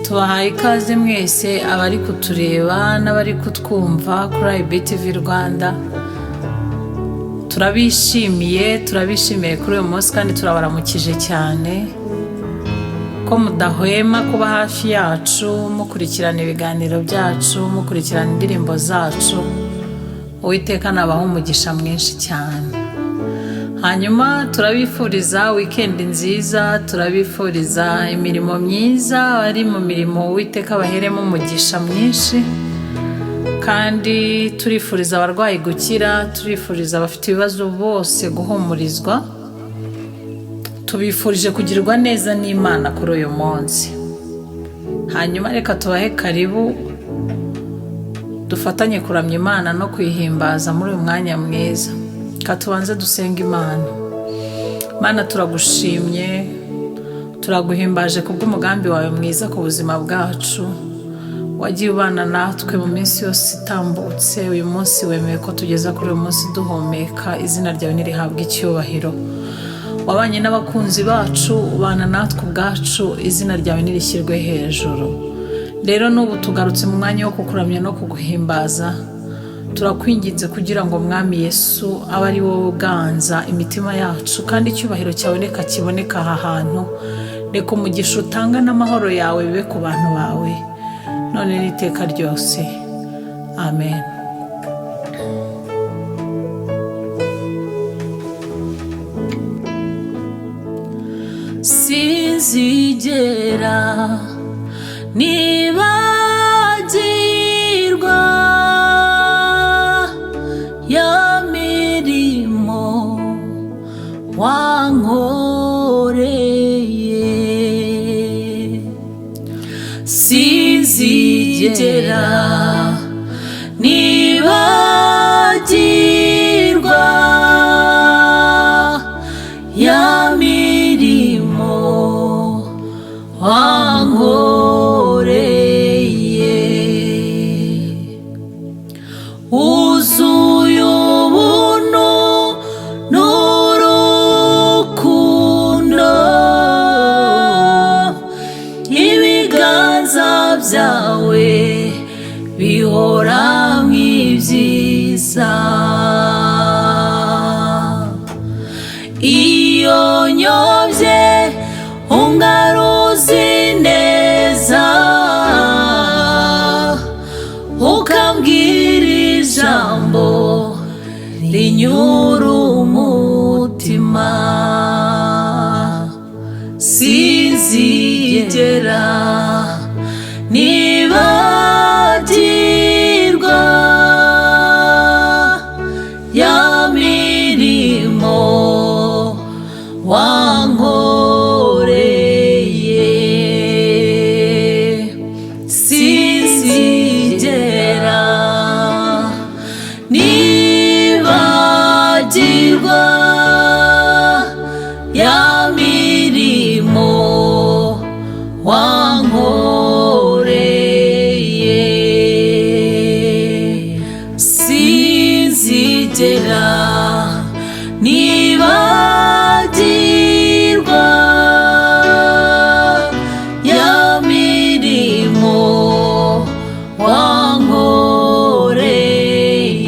Tubahaye ikaze mwese abari kutureba n'abari kutwumva kuri IBTV Rwanda. Turabishimiye, turabishimiye kuri uyu munsi kandi turabaramukije cyane ko mudahwema kuba hafi yacu, mukurikirana ibiganiro byacu, mukurikirana indirimbo zacu. Uwiteka nabaha umugisha mwinshi cyane. Hanyuma turabifuriza wikendi nziza, turabifuriza imirimo myiza, abari mu mirimo Uwiteka baheremo umugisha mwinshi, kandi turifuriza abarwayi gukira, turifuriza abafite ibibazo bose guhumurizwa, tubifurije kugirirwa neza n'Imana kuri uyu munsi. Hanyuma reka tubahe karibu, dufatanye kuramya Imana no kuyihimbaza muri uyu mwanya mwiza. Reka tubanze dusenge Imana. Mana, turagushimye, turaguhimbaje kubw'umugambi wawe mwiza ku buzima bwacu. Wagiye ubana natwe mu minsi yose itambutse, uyu munsi wemeye ko tugeza kuri uyu munsi duhumeka, izina ryawe nirihabwe icyubahiro. Wabanye n'abakunzi bacu, ubana natwe ubwacu, izina ryawe nirishyirwe hejuru. Rero n'ubu tugarutse mu mwanya wo kukuramya no kuguhimbaza. Turakwinginze kugira ngo Mwami Yesu abe ari wowe uganza imitima yacu, kandi icyubahiro cyawe reka kiboneke aha hantu. Reka umugisha utanga n'amahoro yawe bibe ku bantu bawe none n'iteka ryose. Amen. Sinzigera nibagirwa ya mirimo wankoreye, sinzigera nibagirwa ya mirimo wankoreye, wuzuye ubuntu n'urukundo, ibiganza byawe bihora mu ibyiza. Iyo nyobye ungaruzi neza, ukambwira ijambo rinyura umutima, sinzigera nibagirwa ya mirimo wankoreye, sinzigera nibagirwa ya mirimo wankoreye, sinzigera nibagirwa ya mirimo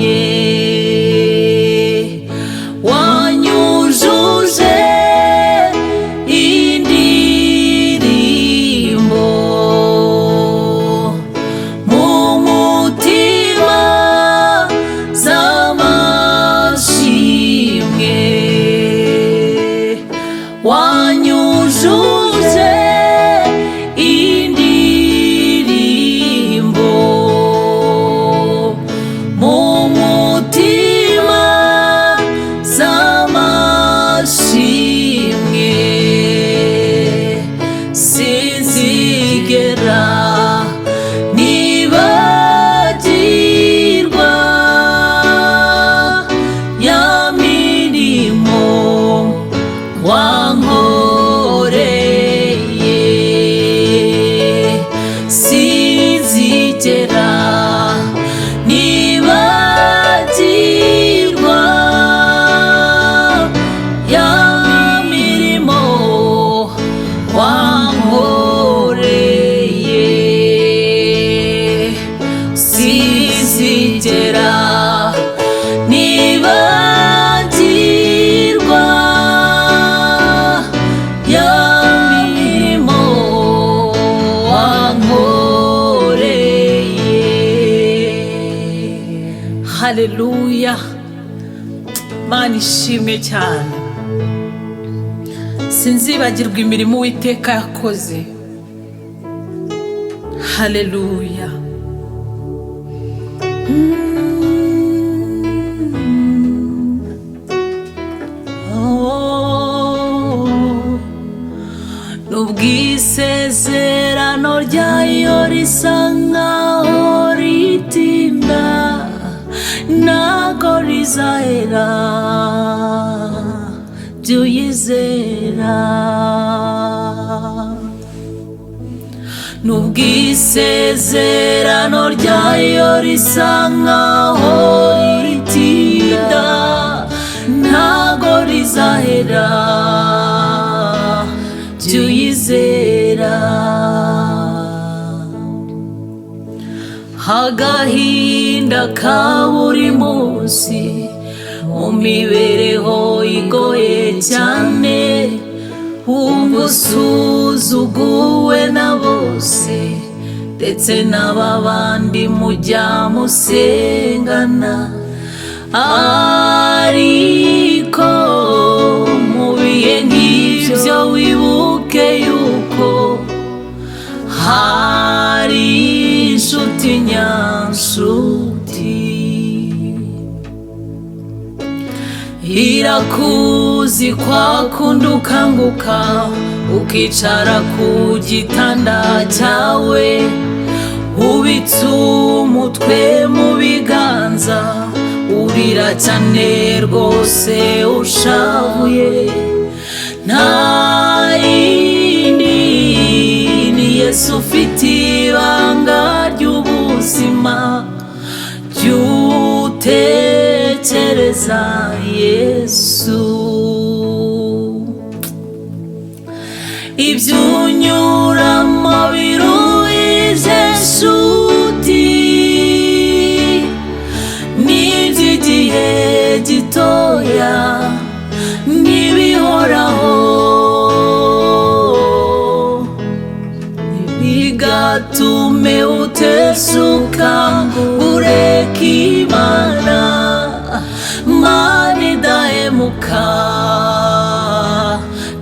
wankoreye, wanyujuje indirimbo mu mutima z'amashimwe, wanyujuje indirimbo mu mutima z'amashimwe, sinzigera nibagirwa ya mirimo wankoreye, sinzigera nibagirwa ya mirimo wankoreye. Haleluya, Mana ishimwe cyane. Sinzibagirwa imirimo Uwiteka yakoze. Haleluya. Oh. Nubwo isezerano ryayo risa nkaho ritinda, ntago rizahera, jya uyizera. Nubwo isezerano ryayo risa nkaho ritinda, ntago rizahera, jya uyizera. Agahinda ka buri munsi, mu mibereho igoye cyane, wumva usuzuguwe na bose, ndetse n'ababandi mujya musengana. Ariko mu bihe nk'ibyo wibuke yuko hari inshuti nyanshuti. Irakuzi kwa kundi ukanguka, ukicara ku gitanda cyawe, ubitse umutwe mu biganza, urira cyane rwose ushavuye. Nta yindi, ni Yesu ufite ibanga ry'ubuzima. Jya utekereza Yesu. Ibyo unyuramo biruhije nshuti, n'iby'igihe gitoya, ntibihoraho. Ntibigatume utesuka ngo ureke Imana. Mana idahemuka,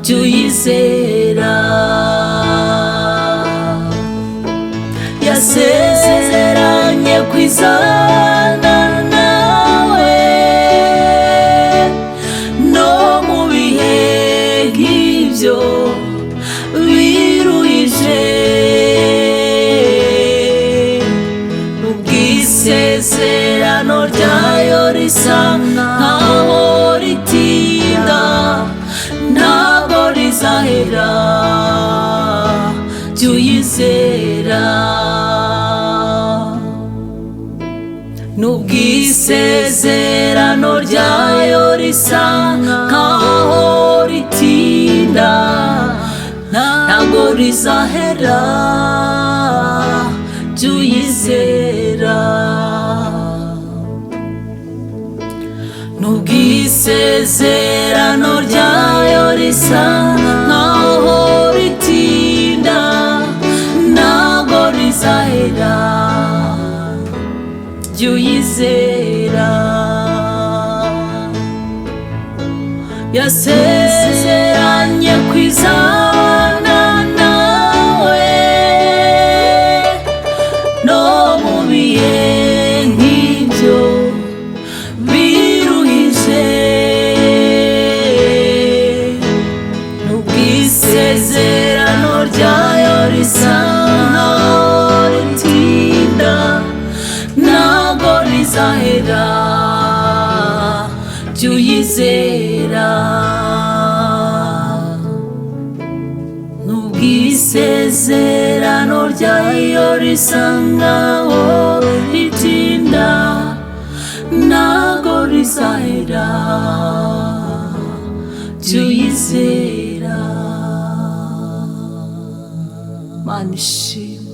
jya uyizera. Yasezeranye kwizana nawe no mu bihe nk'ibyo biruhije. Ubwisezerano ryayo risa nkaho ritinda, ntabwo rizahera, jya uyizera. Nubwo isezerano ryayo risa nkaho ritinda, ntabwo rizahera, jya uyizera. Nubwo isezerano ryayo risa nkaho ritinda, ntabwo rizahera, jya uyizera. Yasezeranye kwizana nawe no mu bihe nk'ibyo biruhije. Nubwo isezerano ryayo risa nkaho ritinda, ntabwo rizahera, jya uyizera. Nubwo isezerano ryayo risa nkaho ritinda, ntabwo rizahera, jya uyizera. Mana ishimwe.